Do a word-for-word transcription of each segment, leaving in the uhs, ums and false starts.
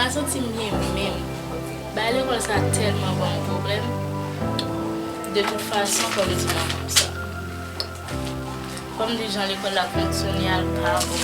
M pa santi m byen menm. Bagay lekòl sa tèlman ban m pwoblèm. De tout fason, fò m di mwen konsa. Fò m di jan lekòl la fonksyone a, l pa bon.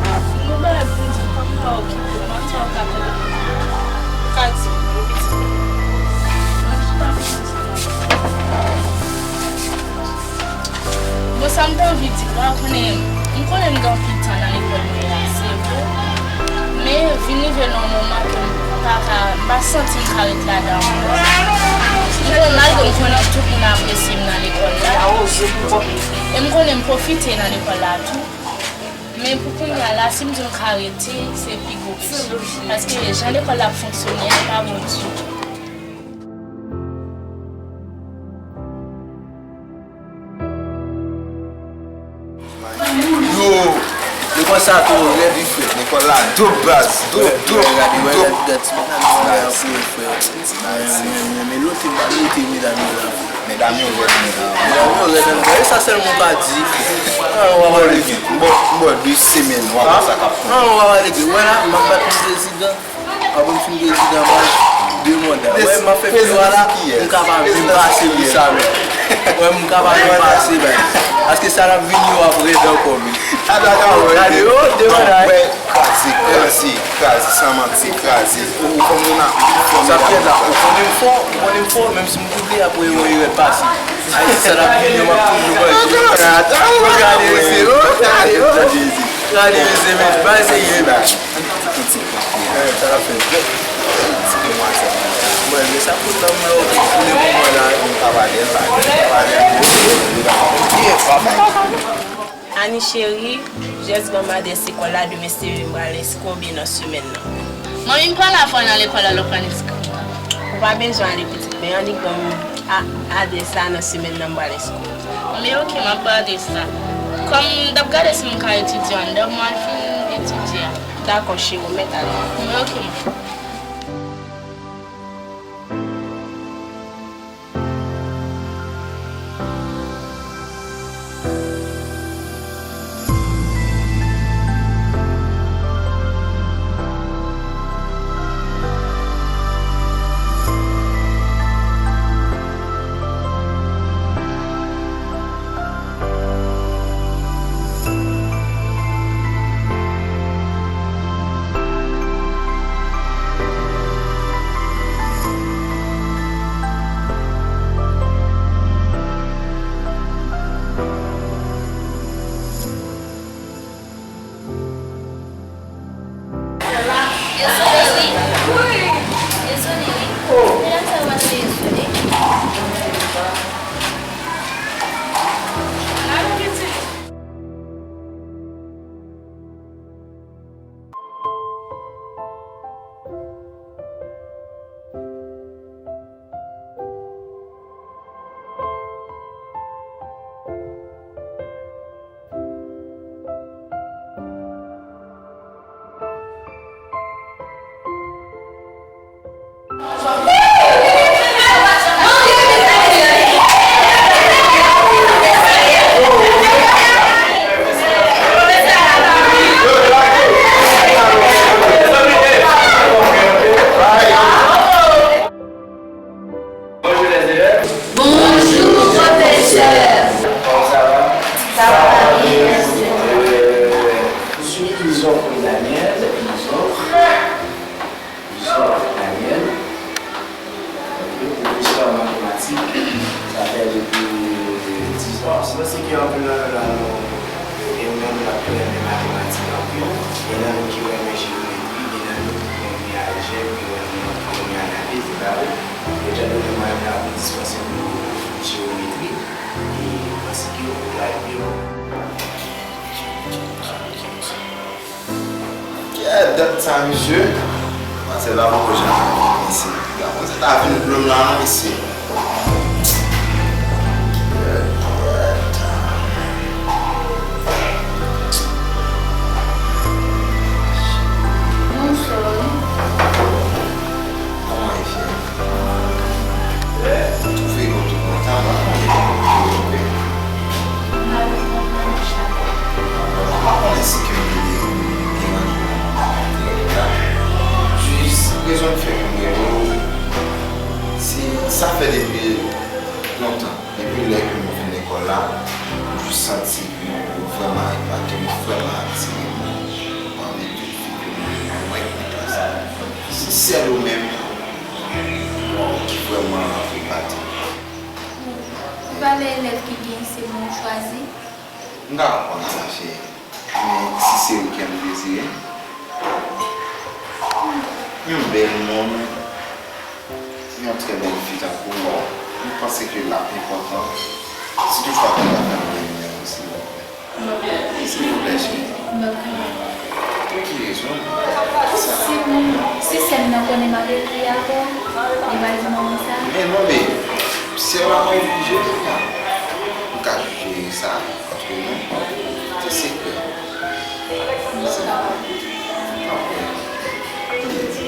Mami, nou bay pou di kòm pa okipe, mwen sa w ka fè la. Ou ka di, ou pitit. Mwen chita pou sa. Bon, sa m te anvi di w la, ou konnen, m konnen m gen anpil tan nan lekòl mwen an, se vre. Men, vin rive nan yon moman ke m pa ka, m pa santi m ka ret ladan ankò. M konnen, malgre m konnen tout moun apresye m nan lekòl la, e m konnen m pwofite nan lekòl la tou. Men pou kounye a la, si m di m ka rete, se pi gwo peche. Paske jan lekòl la ap fonksyone a pa bon ditou. Yo, lekòl sa twò rèd wi frè. Lekòl la dope baz, dope, dope, dope. Gade, wè, gade, gade, ti medam yo la pou yo frè. Men, men, men, men lote, m pa lote medam yo la. Medam yo rèd, medam. Medam yo rèd anpil. E sa sèlman w ka di. An, w ap ale gen. M ba w, m ba w de semèn, w ap wè sa k ap fèt. An, w ap ale gen. Wè la, m ap bat yon prezidan. Apre m fin prezidan, m al de manda. Wè, m ap fè pi lwa la, m ka pa menm pase pou sa menm. Wè, m ka pa menm pase, men. Paske sa l ap vini yo ap rèd ankò, men. Gade yo, de manda. Kraze, kraze, kraze, san manti, kraze. Ou, ou konn moun a, ou konn moun a. Sa fè la, ou konnen m fò, ou konnen m fò, menm si m koute, apre yon erè pase. Ayiti sa l ap vini, yo m ap toujou manje. Gade mesye, oh, gade, oh. Gade mesye, men, pa eseye, men. Sa l ap fè. Bon, men sa pou nan mwen, pou le moman la. Ani cheri, jès ban m adrès lekòl la, demen si Dye vle m pral enskri w byen nan semèn nan. Manmi, m pral avè w nan lekòl la lè w pral enskri m nan. Ou pa bezwen ale pitit, men annik ban m a-, adrès la nan semèn nan m pral enskri w. Men oke, m ap ba w adrès la. Kòm m t ap gade si m ka etidye anndan, m al fin etidye a. Dakò, cheri, ou mèt ale. Men oke, manmi. Yo sone wi. Yo sone wi. Medam sa yo pa tande yo sone. Alo, pitit. Bonjou, les élèves. Bonjou, pwofesè. Comment ça va? Ça va bien, merci. Euh, je suis Isoc Daniel, Isoc. Isoc Daniel. Ok, pwofesè matematik. Sa fè depi diz an. Mwen se ki anpil nan nou la, nou, e nou menm, nou ap renmen matematik anpil. E nan nou ki renmen jewomètri, e nan nou ki renmen aljèb, ki renmen, ki renmen analiz, e ba ou. Etandone mwen menm la pou dispanse kou jewomètri, e m panse ke ou pral byen bon. Kèt, dat sa, mesye. Manzè la poko janm vin isi. Manzè ta vin blòm la, non, mesye. Kèt, kèt. Ou menm, ki vrèman epate. Valè elèv ki gen, se mwen ou chwazi. M ka konprann sa, cheri. Men si se ou ke m dezire, yon bèl moun, yon trè bèl fi tankou w, m panse ke l ap enpòtan, si toutfwa ke l ap renmen w, silvouplè. Silvouplè, cheri. Pou ki rezon? Si moun, si sè m nan konnen m ap ekri avè w, li pral di manman sa? Men non, men, sè w la pa oblije konnen. Nou ka jere sa antre nou. Se sekrè. Se sekrè. Pa pè. Byen di.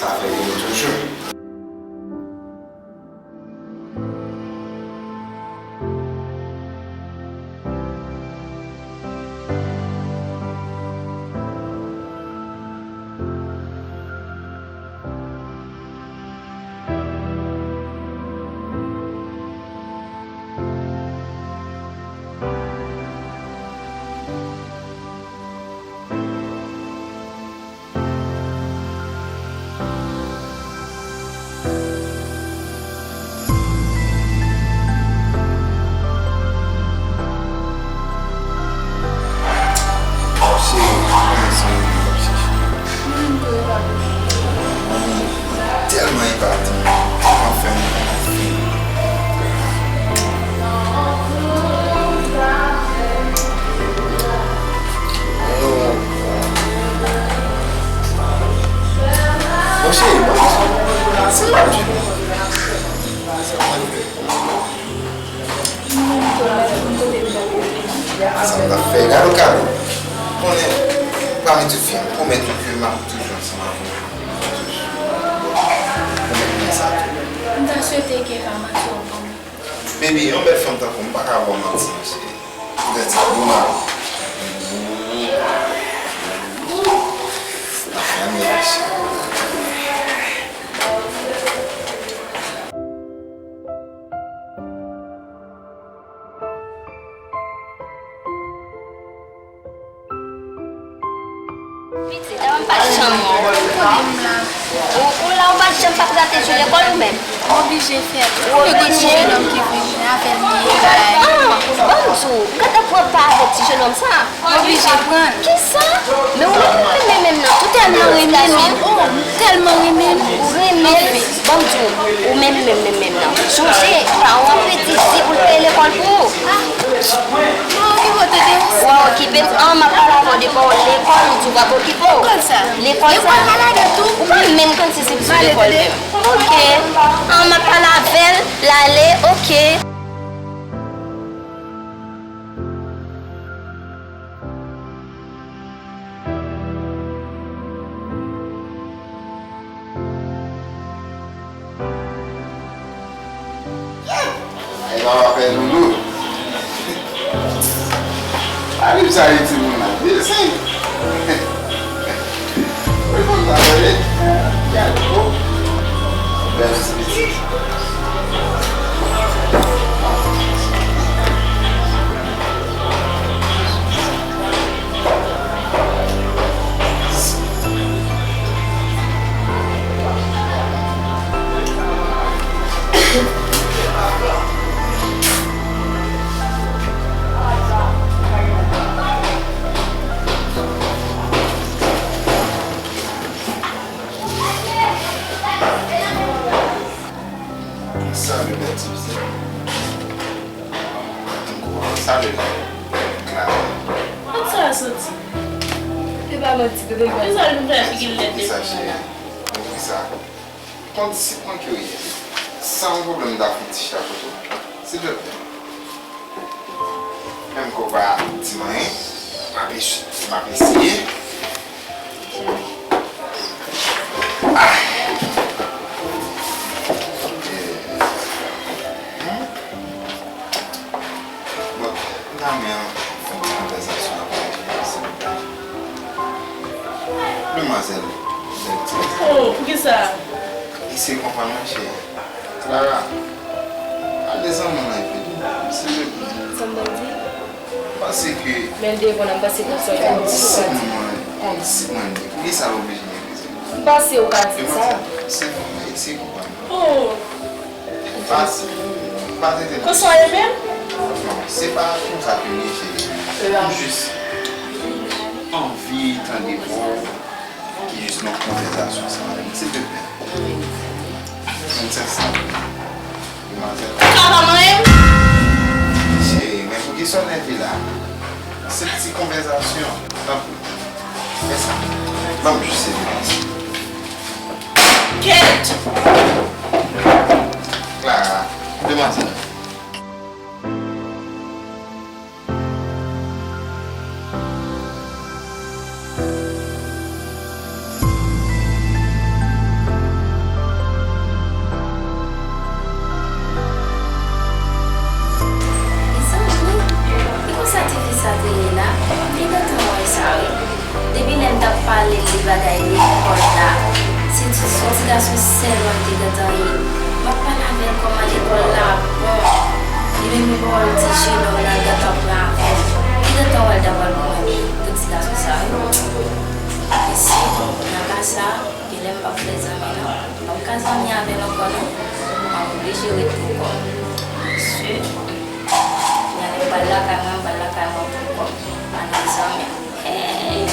Sa fè vini toujou. Cheri, ou konnen se ou menm k ap chèche. Mwen menm tou epate. Mwen tèlman epate. Anfen, anfen. Bon, cheri, bon, se pa di. Sa m t ap fè, gade w, gade w. Konnen, pami tout fi, m pwomèt ou ke m ap toujou ansanm avè w. Pwomèt mwen sa tou. M ta swete ke pa manti w pou mwen. Baby, yon bèl fanm tankou m pa ka ba w manti, non, cheri. Ou gade sa, bon mari. Ou ta fè anmède, cheri. Pitit, avan m pa janm wè w. Ou, ou la, ou pa janm pa prate jou lekòl ou menm? M oblije fè l. Konbyen gwo ti jenòm ki vini avè l, m ye bay. Ah, ban m di w, ou gentan pran pa avèk ti jenòm sa? M oblije pran l. Kisa? Men ou menm, menm, menm, menm nan. Ou tèlman renmen l, o, m tèlman renmen l. Ou renmen l? Ban m di w, ou menm, menm, menm, menm nan. Sonje, paran w te di, di pou l peye lekòl pou ou. Ah, mwen okipe w, tande. Wa okipe m? An, m ap pale avè w de pawòl lekòl, ou di w p ap okipe w. Lekòl sa? Lekòl sa? Lekòl la ladan tou. Ou pa menm konn si se pou lekòl menm. Ok. An, m ap pale avè l, l ale, ok. Ay, papa fè loulou. Pa viv sa, timoun la. Viv sa. Wi, konn sa, tande. Gade, o. Bèl ti pitit. Salut, bèl ti pitit. Tankou, salut la. Klara. Kot sa a soti? E pa manti, tande. Kisa l vin fè figi l nèt depi sa, cheri? Ou ki sa? Konn si mwen ki w ye. San pwoblèm, m ta fè yon ti chita kote w. Silvouplè. Menm ke w pa di m anyen, m ap es-, m ap eseye. Ah! Hmm? Bon, m ta renmen fè yon ti konvèsasyon avè w, silvouplè. Demwazèl, bèl ti. Oh, Kisa? Eseye konprann mwen, cheri. Clara, al desann mwen nan epi tou, silvouplè. Sa m pral di? M panse ke. Men l devan nan, m panse ke sa. Kondisip mwen, kondisip mwen li. Poukisa l oblije neglize m? M panse ou ka di sa. Silvouplè, eseye konprann mwen. Oh! Pa, pa tenten. Konsa w ye menm? Non, se pa konsa ke m ye, cheri. M jis anvi tande vwa w ki jis nan konvèsasyon sa avè m, silvouplè. Konn sèl sa. Demwazèl. Ou ka pa manyen m? Cheri, men poukisa w nève la? Se ti konvèsasyon. Tanpri. Fè sa. Ban m jis sezi. Kèt! Clara, demwazèl. Mezanmi, e konsa tifi sa te ye la? M te gentan wè sa, wi. Depi lè m t ap pale l de bagay lekòl la, se ti, se yon ti gason sèlman m te gentan ye. M ap pale avè l kòman lekòl la ap bon. Li menm li pa wè l ti jenòm nan gentan pran avè l. Li gentan wè l ta pral pran avè l. Tout ti gason sa yo. Mesye, nan ka sa, genlè m p ap fè zanmi non. M p ap ka zanmi avè l ankò non. M ap oblije ret pou kò m. Mesye, genlè m pral lakay mwen, m pral lakay mwen pou kò m. Pa nan zanmi. Hey!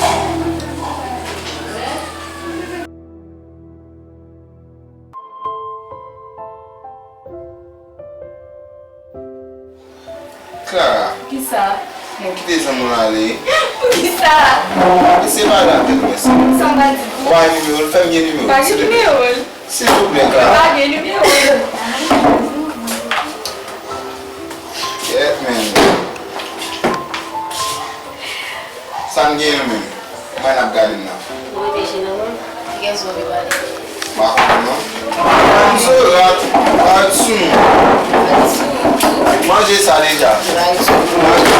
Clara. Kisa? Mwen kite zanmi w ale. Poukisa? Eseye pale avè l, mèsi. Sa m pa di pou. Ou pa gen nimewo l, fè m gen nimewo l. Pa gen nimewo l. Silvouplè, Clara. Pa gen nimewo l. Kèt, men. Sa n genyen menm? Kòman n ap gade m nan? Ou rete je nan men m? Ki kè sa w vle pale? M pa konprann non. Bann zorat, pa ret sou nou. Pa ret sou nou. Manje sa deja. Pa ret sou nou. Manje.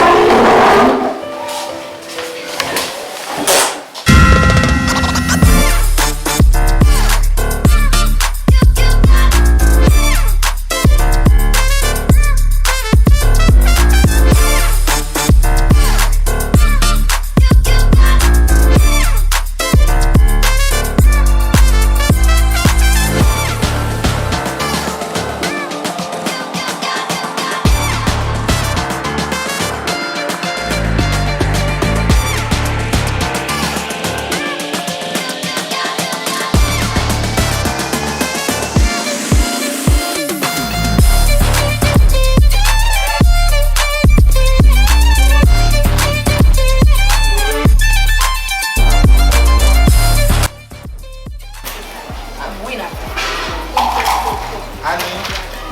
Ap wi n ap. Ani.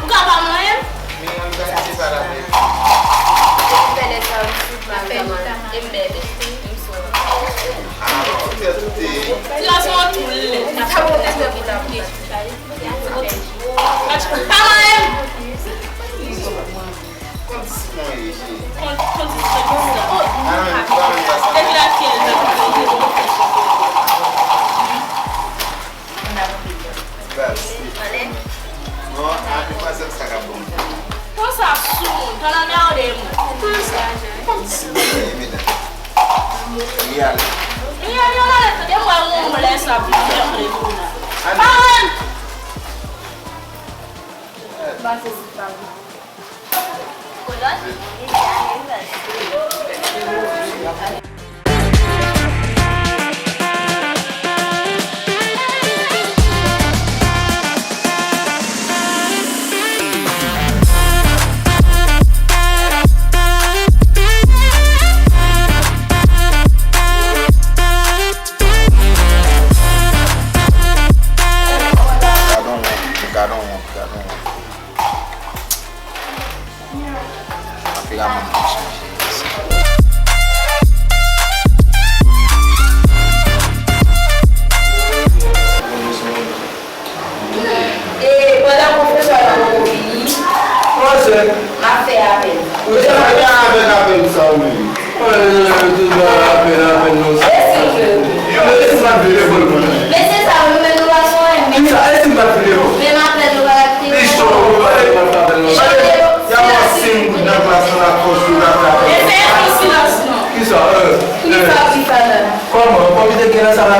Ou ka pa manyen m? Miriam, gade se pa la menm. Bèlè sa, m fout mal, kamarad. E m bèl. M sou. Ah, poutèt te. Ti gason an tou lèd. Sa bon, respè pou la. Pa manyen m. Kondisyon ye, cheri. Kon-, kondisyon kisa? Oh, depi lakèl, depi lakèl. Baz. Non, a, demwazèl sa ka bon. Konsa sou moun, tan nan merde moun. Kondisyon ye, medam. Li ale. Li ale, li ale, tande mwen, yon lè sa, pou mwen, mwen, mwen. Pawòl! Ba sezi pa vre. Gadon wont, gadon wont, gadon wont. Tanperaman m te chanje.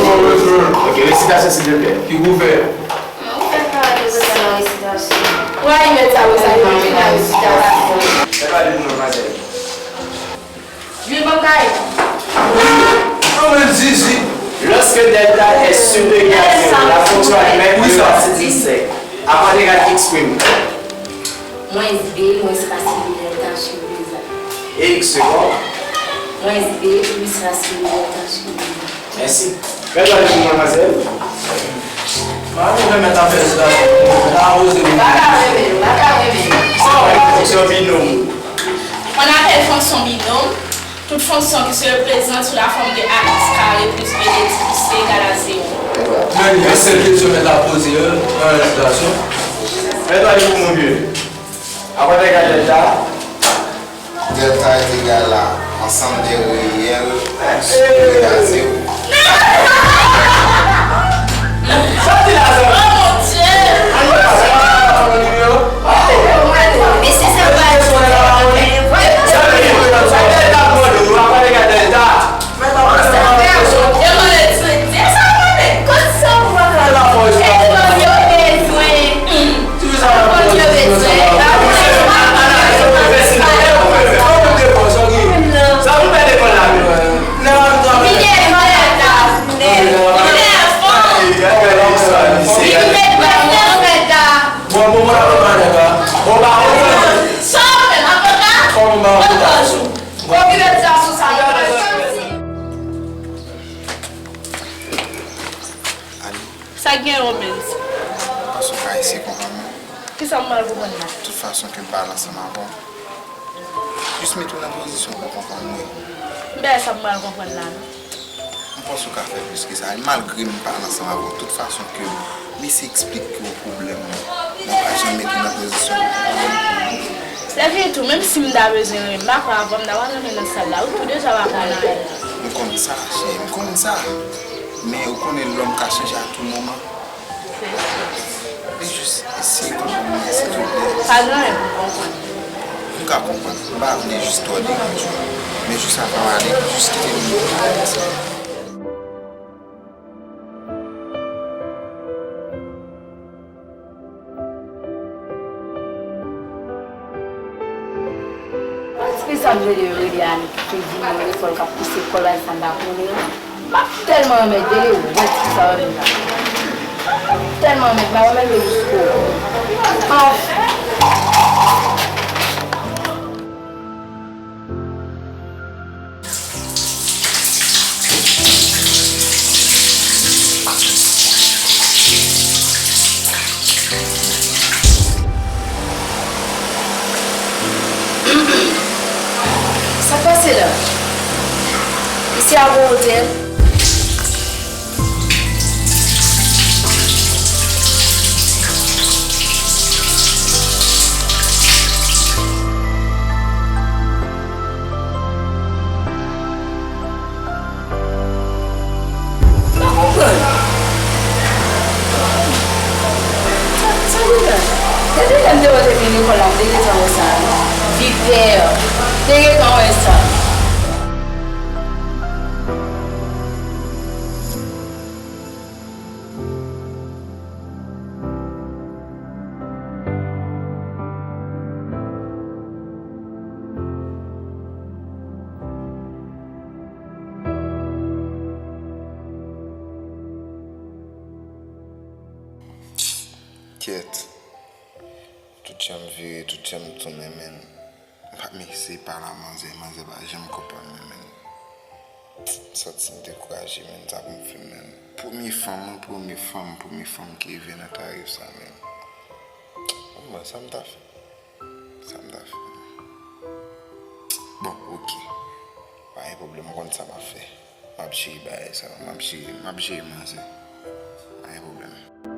Ok, resitasyon, silvouplè. Ki kou fè? Mwen fè pale de sa nan resitasyon. Why mèt sa, wè sa, yo vin nan resitasyon. Fè pale pou mwen, madmwazèl. Jwi, ban m kay. Anmwey Zizi. Lorsque delta est supérieur à zéro, la fonction admet que la racine de cinq. Apart égale x prime. Mwens de mwens rasin de delta sur de a. E x se bon? Mwens de plis rasin de delta sur de a. Mèsi. Bèl bagay pou mwen, manzè. Mwen renmen afè sila. Mwen ta poze pou mwen. Baka renmen, baka renmen. Sa w wè fonksyon binòm? On appelle fonction binôme toute fonction qui se représente sous la forme de a x carré plus b de x plus c égale à zéro. Men, yon sèl kesyon mèt la poze, nan resitasyon. Mèt la di pou mwen byen. Apart égale delta. Delta est égal à ensemble des réels supérieurs à zéro. Sa ti la sa. Oh mon Dieu! Mesye, sa va. Sa delta mande, ou pa pale ka delta. Yo mande ti, ti sa mande. Kot sa ou pa ka la fòs. E yo bezwen. Ti sa la fòs. Yo bezwen. Sa pou pède kòl la. Li gen kòlè la. Li gen fòm. Li met bèl nan fèt la. Bon, bon, bon, avoka, nèg la. Bon, ba, bon, bon. Sa ou fè, avoka? Kòman ba, avoka? Okipe ti aso sa yo. Sa gen, Romens? Paske w ka eseye konprann mwen. Kisa m pral konprann la? Tout fason ke m pale ansanm avè w, jis mete w nan pozisyon pou w konprann mwen. M pa wè sa m pral konprann la, non. M panse w ka fè plis ke sa. E malgre m pale ansanm avè w, tout fason ke m eseye eksplike w pwoblèm mwen, mwen pa janm mete w nan pozisyon pou w konprann mwen. Lè fini tou, menm si m ta bezwen remakò avè w, m ta pral rantre nan sal la. Ou tou deja pa konn anyen. M konn sa, cheri, m konn sa. Men ou konnen lòm ka chanje a tou moman. Men jis eseye konprann mwen, silvouplè. Pa gen anyen pou konprann. M ka konprann. M pa vle jis twò deranje w. Men jis avan w ale, jis kite m pale ansanm. Ti pis ap jwe de rele Annik ki vini nan lekòl k ap pouse kòl al sa m pa konnen an. M ap tèlman anmède li, wè ti pis ap anmède la. M ap tèlman anmède, m ap anmède li jisko bout. Anfen. Sa k pase la? Isi a gon otèl? Pa konprann. Sa, sa genyen? Depi lè m te wè w te vin lekòl la, m te gentan wè sa, non. Vipè. Te gentan wè sa. Kyèt. Tout jan m vire, tout jan m tounen, menn. M pa m eseye pale a manzè, manzè pa janm konprann mwen, menn. M santi m dekouraje, menn, sa pou m fè, menn. Premye fanm, wi, premye fanm, premye fanm ki rive nan tarif sa, menn. Mwen, sa m ta fè? Sa m ta fè? Bon, oke. Pa gen pwoblèm, m konn sa m ap fè. M ap jere bagay sa, m ap jere, m ap jere manzè. Pa gen pwoblèm.